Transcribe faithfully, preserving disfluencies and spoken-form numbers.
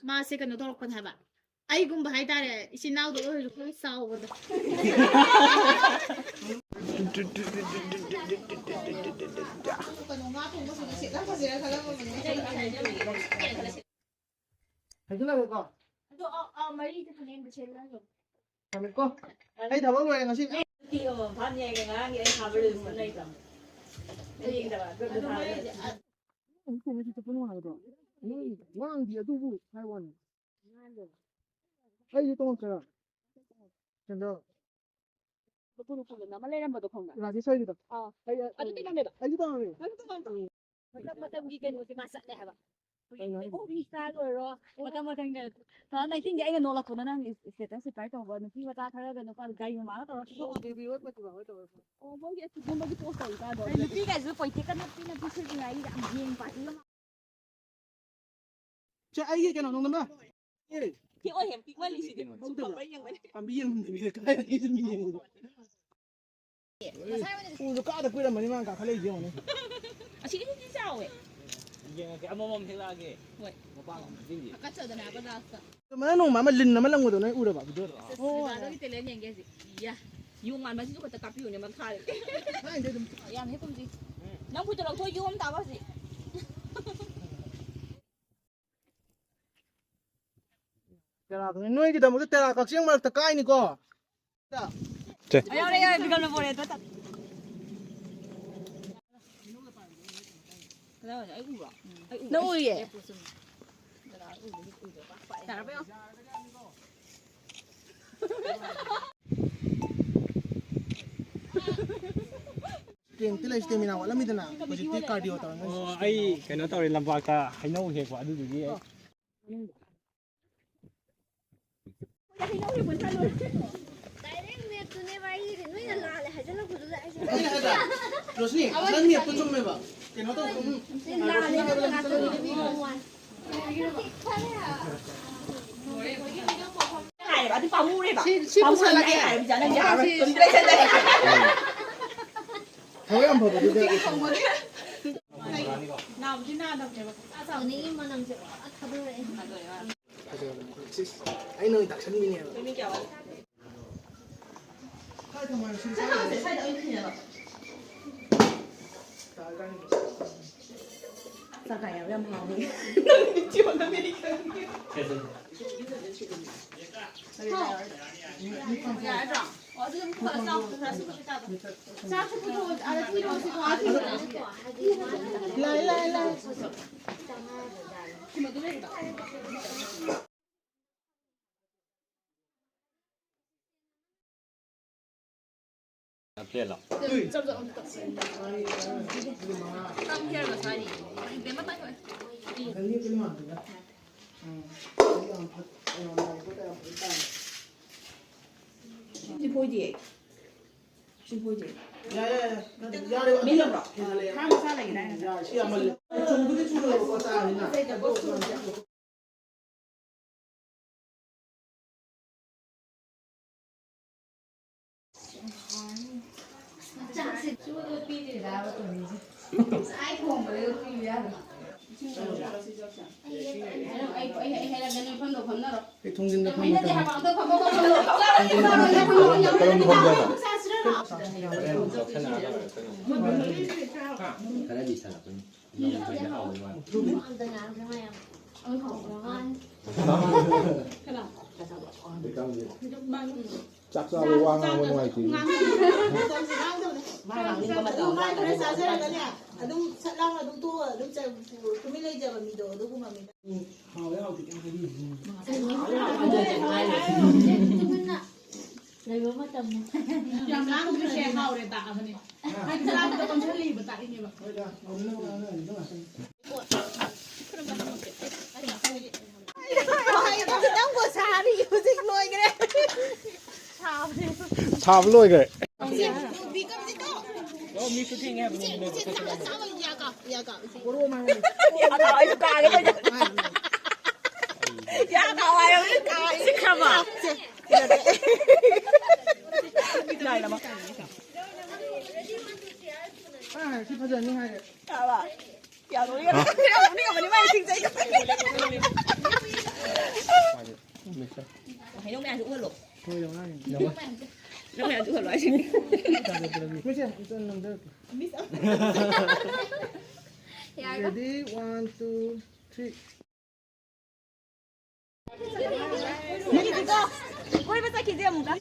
ꯃꯥꯁꯦ ꯀꯩꯅꯣ ꯇꯧꯔꯛꯄꯅꯦ ꯍꯥꯏꯕ, ꯑꯩꯒꯨꯝꯕ ꯍꯥꯏꯇꯥꯔꯦ, ꯏꯆꯤꯟ ꯏꯅꯥꯎꯗ ꯑꯣꯏꯔꯁꯨ ꯈꯔ ꯆꯥꯎꯕꯗꯣ꯫ ꯀꯩꯅꯣ, ꯉꯥ ꯊꯣꯡꯕꯁꯨ ꯉꯁꯤ ꯌꯥꯝ ꯐꯖꯩꯅ ꯈꯜꯂꯝꯃꯕꯅꯦ꯫ ꯍꯥꯏꯖꯤꯜꯂꯒꯦꯀꯣ? ꯑꯗꯣ, ꯑ, ꯑ, ꯃꯔꯤꯗ ꯐꯅꯦꯛ ꯑꯝꯇ ꯁꯦꯠꯂꯣ ꯍꯥꯏꯌꯣ꯫ ꯊꯝꯃꯦꯀꯣ꯫ ꯑꯩ ꯊꯕꯛ ꯂꯣꯏꯔꯦ ꯉꯁꯤ꯫ ꯐꯥꯝ ꯌꯥꯏꯒ ꯉꯔꯥꯡꯒꯤ ꯑꯩ ꯊꯥꯕ ꯔꯤꯜꯁꯇꯣ ꯅꯩꯗ꯭ꯔꯣ? ꯑꯩ ꯌꯦꯡꯗꯕ, ꯒ꯭ꯔꯨꯞꯇ ꯊꯥꯕ ꯔꯤꯜꯁ꯫ ꯎꯝ, ꯀꯩꯅꯣꯁꯤ ꯆꯠꯄ ꯅꯨꯡꯉꯥꯏꯕ꯭ꯔꯣ? ꯎꯝ, ꯋꯥꯡꯗꯤ ꯑꯗꯨꯕꯨ ꯍꯥꯏ ꯋꯥꯅꯤ꯫ ꯑꯩꯁꯨ ꯇꯣꯡꯉꯛꯁꯤꯔꯥ? ꯁꯦꯟꯗꯜ꯫ ꯂꯨꯄꯥ ꯂꯨꯄꯥ ꯑꯃ ꯂꯩꯔꯝꯕꯗꯣ ꯈꯪꯕ꯭ꯔꯥ? ꯔꯥꯖꯦꯁ ꯍꯣꯏꯒꯤꯗꯣ꯫ ꯑꯥ꯫ ꯑꯩ, ꯑꯗꯨ ꯇꯣꯡꯉꯝꯃꯦꯕ꯫ ꯑꯩꯁꯨ ꯇꯣꯡꯉꯝꯃꯦ꯫ ꯑꯗꯨ ꯇꯣꯡꯉꯝꯃꯦ꯫ ꯃꯇꯝ ꯃꯇꯝꯒꯤ ꯀꯩꯅꯣꯁꯦ ꯃꯥ ꯆꯠꯂꯦ ꯍꯥꯏꯕ꯫ ꯀꯩꯅꯣ ꯍꯥꯏꯁꯦ? ꯑꯣ, ꯃꯤ ꯁ꯭ꯇꯥꯏꯜ ꯑꯣꯏꯔꯣ꯫ ꯃꯊꯪ ꯃꯊꯪꯗ ꯇꯨ ꯊꯥꯎꯖꯟ ꯅꯥꯏꯟꯇꯤꯟꯒꯤ ꯑꯩꯅ ꯅꯣꯛꯂꯛꯄꯗꯣ ꯅꯪ ꯏꯁ-, ꯏꯁꯇꯦꯇꯁ ꯔꯤꯄ꯭ꯂꯥꯏ ꯇꯧꯕ ꯅꯨꯄꯤ ꯃꯆꯥ ꯈꯔꯒ ꯅꯨꯄꯥ ꯒꯥꯔꯤ ꯃꯃꯥꯒ ꯇꯧꯔꯛꯈꯤꯕꯗꯣ꯫ ꯑꯣ, ꯕꯦꯕꯤ ꯍꯣꯏ ꯄ꯭ꯔꯇꯤꯚꯥ ꯍꯣꯏ ꯇꯧꯔꯛꯄ꯫ ꯑꯣ, ꯃꯣꯏꯒꯤ ꯑꯗꯨꯒꯨꯝꯕꯒꯤ ꯄꯣꯁ ꯇꯧꯔꯤꯀꯥꯟꯗꯣ꯫ ꯑꯩ ꯅꯨꯄꯤꯒꯁꯨ ꯀꯣꯏꯇꯦꯛꯀ ꯅꯞꯄꯤ ꯅꯞꯄꯤ ꯁꯦꯠꯅꯤꯡꯉꯥꯏ ꯑꯩ ꯌꯥꯝ ꯌꯦꯡ ꯄꯥꯇꯤꯒ ꯃꯥ-, ꯁꯦ, ꯑꯩꯒꯤ ꯀꯩꯅꯣ ꯅꯣꯡꯗꯝꯕ꯫ ꯑꯦ, ꯄꯤꯛꯑꯣꯏ ꯍꯦ, ꯄꯤꯛꯃꯜꯂꯤ ꯁꯤꯗꯤ꯫ ꯍꯧꯗꯕ꯭ꯔꯣ? ꯁꯨꯝ ꯄꯥꯝꯕ ꯌꯦꯡꯕꯅꯦ꯫ ꯄꯥꯝꯕꯤ ꯌꯦꯡꯉꯝꯗꯕꯤꯗ ꯀꯥꯏꯗꯒꯤ ꯁꯨꯝ ꯌꯦꯡꯉꯨꯕ? ꯎꯗꯣ ꯀꯥꯗ ꯀꯨꯏꯔꯝꯃꯅꯤ ꯃꯥꯅ ꯀꯥꯈꯠꯂꯛꯏꯁꯦ ꯌꯦꯡꯉꯨꯅꯦ꯫ ꯑꯁꯤꯒꯤꯗꯤ ꯆꯥꯎꯋꯦ꯫ ꯌꯦꯡꯉꯒꯦ, ꯑꯃꯃꯝ ꯍꯦꯛꯂꯛꯑꯒꯦ꯫ ꯍꯣꯏ꯫ ꯃꯄꯥꯟ ꯑꯃ ꯆꯤꯡꯒꯤ꯫ ꯍꯥꯀꯠꯆꯗꯅꯕ ꯂꯥꯁꯇ꯫ ꯃꯅ ꯅꯣꯡꯃ ꯑꯃ ꯂꯤꯟ ꯑꯃ ꯂꯪꯕꯗꯣ ꯅꯣꯏ ꯎꯔꯕ ꯚꯤꯗꯤꯑꯣꯗꯣ? ꯑꯁ, ꯁꯤꯕꯥꯗꯣꯒꯤ ꯇꯦꯂꯦꯟ ꯌꯦꯡꯒꯦ ꯍꯧꯖꯤꯛ꯫ ꯏꯌꯥ꯫ ꯌꯣꯡ ꯃꯥꯟꯕꯁꯤꯁꯨ ꯈꯛꯇ ꯀꯥꯞꯄꯤꯌꯨꯅꯦ ꯃꯈꯥꯗ꯫ ꯊꯥꯏꯅꯗꯤ ꯑꯗꯨꯝ ꯌꯥꯝ ꯍꯦꯛ ꯀꯨꯝꯁꯤ꯫ ꯅꯪ ꯈꯨꯠꯇꯣ ꯂꯧꯊꯣꯛ ꯌꯣꯝ ꯇꯥꯕ ꯍꯧꯖꯤꯛ꯫ ꯇꯦꯔꯥꯗꯨꯅꯤ꯫ ꯅꯣꯏꯒꯤꯗꯃꯛꯇ ꯇꯦꯔꯥ ꯀꯛꯆꯦꯡ ꯃꯔꯛꯇ ꯀꯥꯏꯅꯤꯀꯣ꯫ ꯌꯥꯎꯔꯦ, ꯌꯥꯎꯔꯦ, ꯕꯤꯀꯝꯅ ꯄꯣꯔꯛꯑꯦ, ꯇꯣ, ꯇꯣ꯫ ꯀꯗꯥꯏꯋꯥꯏꯗ? ꯑꯩ ꯎꯕ꯭ꯔꯣ? ꯑꯩ ꯎꯕ꯭ꯔꯣ? ꯅꯪ ꯎꯏꯌꯦ? ꯂꯦꯞꯄꯨ ꯆꯨꯝꯅ꯫ ꯌꯥꯔꯕ ꯌꯦꯡꯉꯣ꯫ ꯁ꯭ꯇꯦꯝꯇꯤ ꯂꯩ, ꯁ꯭ꯇꯦꯃꯤꯅꯥ ꯋꯥꯠꯂꯝꯃꯤꯗꯅ, ꯍꯧꯖꯤꯛꯇꯤ ꯀꯥꯔꯗꯤꯑꯣ ꯇꯧꯔꯅꯤ꯫ ꯑꯣ, ꯑꯩ ꯀꯩꯅꯣ ꯇꯧꯔꯦ, ꯂꯝꯄꯥꯛꯇ ꯍꯩꯅꯧ ꯍꯦꯛꯄ, ꯑꯗꯨꯗꯨꯒꯤ ꯑꯩ ꯗꯥꯏꯔꯦꯛ ꯃꯦꯞꯇꯨꯅꯦꯕ ꯑꯩꯒꯤꯗꯤ꯫ ꯅꯣꯏꯅ ꯂꯥꯜꯂꯦ ꯍꯥꯏꯖꯜꯂꯛꯄꯗꯨꯗ ꯑꯩꯁꯦ ꯑꯩꯅ ꯍꯥꯏꯕ, ꯔꯣꯁꯅꯤ, ꯅꯪ ꯃꯦꯞꯇꯣ ꯆꯨꯝꯃꯦꯕ꯫ ꯀꯩꯅꯣ ꯇꯧ, ꯎꯝ꯫ ꯂꯥꯜꯂꯦ ꯍꯥꯏꯕ ꯉꯥꯛꯇꯅꯤ꯫ ꯍꯥꯏꯔꯦꯕ, ꯑꯗꯨ ꯄꯥꯝꯃꯨꯔꯦꯕ꯫ ꯁꯤ, ꯁꯤ ꯄꯥꯝꯃꯨꯔꯦ ꯄꯨꯁꯜꯂꯒꯦ꯫ ꯍꯥꯏꯔꯕ ꯖꯥꯠ ꯅꯪ ꯌꯥꯔꯣꯏ꯫ ꯁꯤ, ꯁꯤ꯫ ꯊꯕꯛ ꯌꯥꯝ ꯐꯕꯗꯨꯗ꯫ ꯅꯥꯕꯨꯗꯤ ꯅꯥꯗꯕꯅꯦꯕ, ꯄꯨꯡꯆꯥ ꯆꯥꯕꯅꯦ꯫ ꯇꯣꯅꯤꯒꯤ ꯃꯅꯝꯁꯦ ꯄꯨꯔꯥ ꯊꯥꯗꯣꯔꯛꯑꯦ꯫ ꯐꯖꯕꯅꯦ꯫ ꯁꯤꯁ, ꯑꯩꯅ ꯑꯣꯏꯅ ꯇꯥꯛꯁꯟꯕꯤꯅꯦꯕ꯫ ꯅꯨꯃꯤꯠ ꯀꯌꯥ ꯋꯥꯠꯂꯤ? ꯀꯥꯏ ꯊꯝꯃꯣ? ꯁꯤ ꯁ꯭ꯋꯥꯏꯗ ꯑꯣꯏꯅ ꯊꯤꯅꯕ꯫ ꯆꯥꯛ ꯀꯥꯏꯅ ꯆꯥꯛ ꯀꯥꯏꯅ ꯌꯥꯝ ꯍꯥꯎꯅꯤ꯫ ꯅꯪ ꯚꯤꯗꯤꯑꯣ ꯅꯝꯃꯦ ꯑꯩ ꯈꯪꯉꯦ꯫ ꯌꯥꯔꯗ꯭ꯔꯣ? ꯑꯣ, ꯑꯗꯨꯗꯤ ꯑꯃꯨꯛ ꯄꯨꯈꯠꯂ ꯆꯥꯎ꯫ ꯆꯥꯛꯁꯨ ꯄꯨꯊꯣꯛꯑꯣ꯫ ꯑꯥꯗ ꯊꯤꯔꯣ꯫ ꯂꯥꯏ, ꯂꯥꯏ, ꯂꯥꯏ꯫ ꯁꯤ ꯐꯣꯏꯗꯦ ꯑꯩ꯫ ꯁꯤ ꯐꯣꯏꯗꯦ꯫ ꯌꯥꯔꯦ, ꯌꯥꯔꯦ꯫ ꯌꯥꯔꯦ, ꯃꯤ ꯂꯧꯕ꯭ꯔꯣ? ꯍꯦꯟꯖꯜꯂꯦ꯫ ꯈꯔ ꯃꯆꯥ ꯂꯩꯒꯤꯗꯥꯏꯅꯦ? ꯌꯥꯔꯦ, ꯁꯤ ꯌꯥꯝꯃꯜꯂꯦ꯫ ꯆꯨꯝꯕꯨꯗꯤ ꯆꯨꯝꯃꯦꯕꯀꯣ, ꯆꯥꯔꯅꯤꯅ꯫ ꯑꯩ ꯊꯣꯡꯖꯤꯟꯗ ꯐꯝꯃ ꯊꯝꯃꯦ꯫ ꯀꯔꯝ ꯐꯝꯗꯣꯏꯅꯣ? ꯈꯔꯗꯤ ꯁꯥꯔꯛꯄꯅꯤ꯫ ꯆꯥꯛ ꯆꯥꯕ ꯋꯥ ꯉꯥꯡꯕ ꯅꯨꯡꯉꯥꯏꯇꯦ꯫ ꯑꯗꯨꯝ ꯃꯥꯏ ꯈꯔ ꯆꯥꯖꯔꯒꯅꯦ, ꯑꯗꯨꯝ ꯁꯠ ꯂꯥꯎꯅ ꯑꯗꯨꯝ ꯇꯣꯛꯑ ꯑꯗꯨꯝ ꯆ-, ꯇꯨꯃꯤꯟ ꯂꯩꯖꯕ ꯃꯤꯗꯣ, ꯑꯗꯨꯒꯨꯝꯕ ꯃꯤꯗꯣ꯫ ꯍꯥꯎꯋꯦ ꯍꯥꯎꯇꯦ ꯀꯩꯝ ꯍꯥꯏꯕꯤꯗꯦ꯫ ꯂꯩꯕ ꯃꯇꯝꯅꯤ꯫ ꯌꯥꯝ ꯂꯥꯡꯗ꯭ꯔꯤꯁꯦ ꯍꯥꯎꯔꯦ ꯇꯥꯛꯑꯕꯅꯦ꯫ ꯍꯥꯏꯗꯤ ꯆꯥꯕꯗ ꯀꯣꯟꯁꯤꯜꯂꯤꯕ ꯇꯥꯛꯏꯅꯦꯕ꯫ ꯍꯣꯏꯗ, ꯍꯥꯎꯅꯅꯕ ꯉꯥꯡꯅꯔꯤꯕ ꯉꯥꯛꯇꯅꯤ꯫ ꯅꯪꯕꯨ ꯁꯥꯔꯤ ꯍꯧꯖꯤꯛ ꯂꯣꯏꯈ꯭ꯔꯦ꯫ ꯁꯥꯕ ꯂꯣꯏꯈ꯭ꯔꯦ꯫ ꯌꯥ ꯀꯥꯎ, ꯌꯥ ꯀꯥꯎ, ꯏꯆꯦ꯫ ꯌꯥ ꯀꯥꯎ, ꯑꯩꯁꯨ ꯀꯥꯒꯦ ꯇꯧꯔꯤꯅꯦ꯫ ꯌꯥ ꯀꯥꯎ ꯍꯥꯏꯌꯣ꯫ ꯁꯤ ꯈꯔ ꯃꯥ꯫ ꯁꯤ ꯐꯖꯅꯤ ꯍꯥꯏꯔꯦ꯫ ꯇꯥꯕ? ꯍꯩꯅꯧ ꯃꯌꯥꯝꯁꯦ ꯎꯍꯜꯂꯣ꯫ ꯅꯪ ꯃꯌꯥꯝꯁꯦ ꯎꯍꯜꯂꯣ ꯍꯥꯏꯁꯤꯅꯤ꯫ Ready, one, two, three. ꯀꯣꯏꯕ ꯆꯠꯈꯤꯁꯦ ꯑꯃꯨꯛꯀ꯫